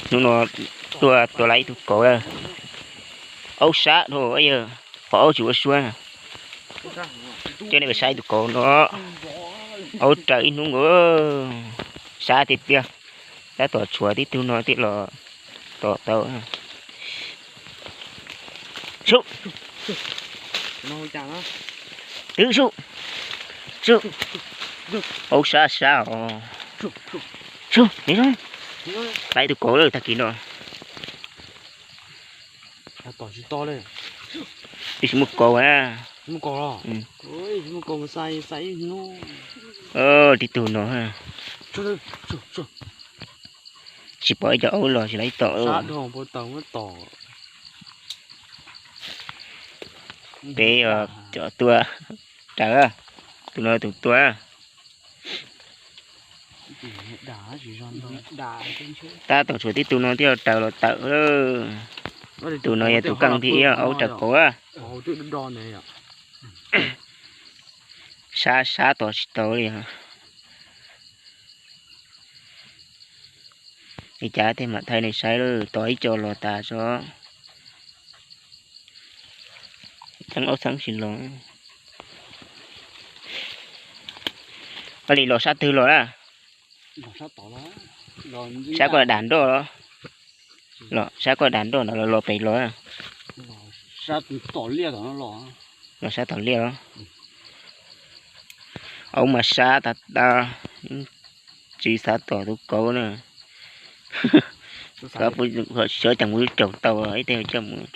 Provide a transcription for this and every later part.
Hnub no tuaj tua lawm ib tug kauv lawm. Aub sab dhau yawg, qhov aub tsis ua suab. Coj nej mus saib tus kauv no. Aub raws ib hnub nkaus, sab tiag tiag. Tab tom tshuav tib tug no thiaj los tom tau. Sub, twb sub, sub. Aub sab sab os. Sub, lawm ib tug kauv lawm tag kis no. Twb tsis muaj kauv a. Tib tug no. Tsis pom ib co aub los tsis lawv tom. Peb cov tua raws, tus no tus tua. Tab tom tshuav tib tug no thiaj raws los tawm. Tus no yog tus keej thiab aub raws kauv. Sab sab tos tsis tau li. Li cas tej mam thaij nej saib lawm, tos ib co los tas tso. Txheeb aub txheeb tsis los. Ua li los sab twg los na? Sab koj dav nroj los? Los sab koj dav nroj no los, los pem los? Los sab tom liaj los? Aub mas sab tas tas, tsis xav tom tus kauv na. Xyov cas mus caum tau ib teg coj mus.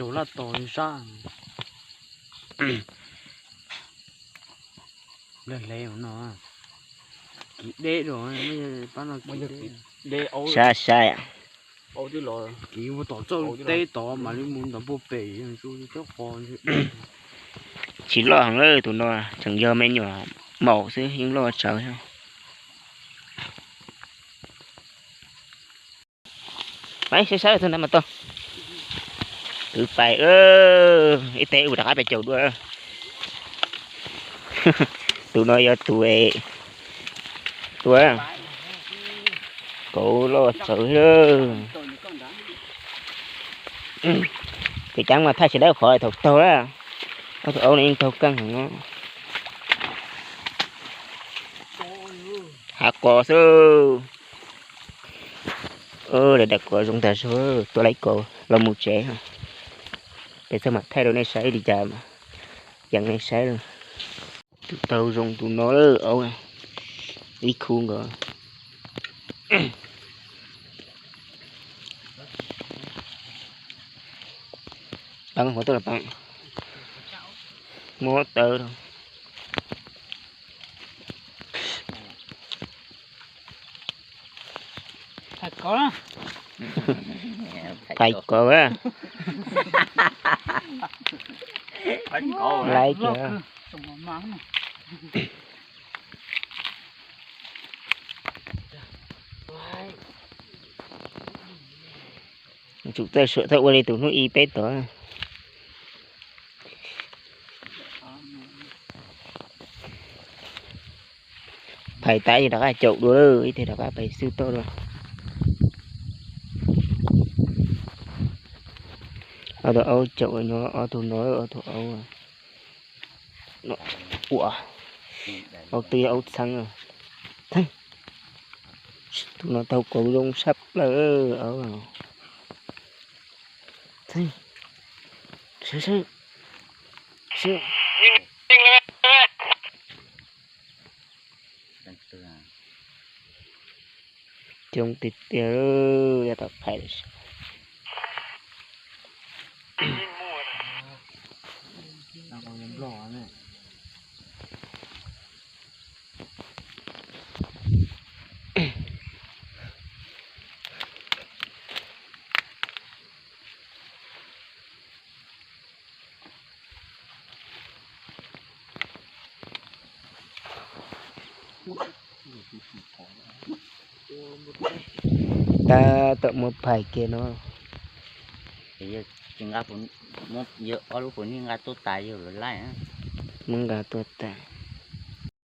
Sab sab. Tsis loj heev lawm tus no, tseem yog me nyuam maum xwb yeej loj tsawv. Saib saib tus ntawd mas tau. Twb pais, ib teg ua rov qab pais caum dua. Tus no yog tus tua kauv loj tsawv lawm. Ces cov mas thaij sawv daws qhov thaum taug lawm. Ob tug aub no yeej taug keej heev. Hav qos xwb. Daim qos zoo tag zog, tua lawm kauv los mus tsev. Peb txog mam thaij rau nej saib li cas mas yeej nej saib lawm. Tus taug zoo tus no lawm, aub ib khub nkaus. Peeb, muab tawb rau. Phais kauv. Laib kiag. Tsum txawj suam txawj ua li tus hnub ib peb tod. Phais tas ces rov qab caum dua, ib teg rov qab pais xwb toj dua. Ob tug aub caum nyob, ob tug no, ob tug aub. Ua, aub twb yog aub txheeb. Tus no taug kauv zoo sab plaws aub. Coob tiag tiag, tab tom phais. Tab tom muab phais kiag no. Yog ob lub puav nyuj nqa tuaj tas yog lawv laij. Muab nqa tuaj tas.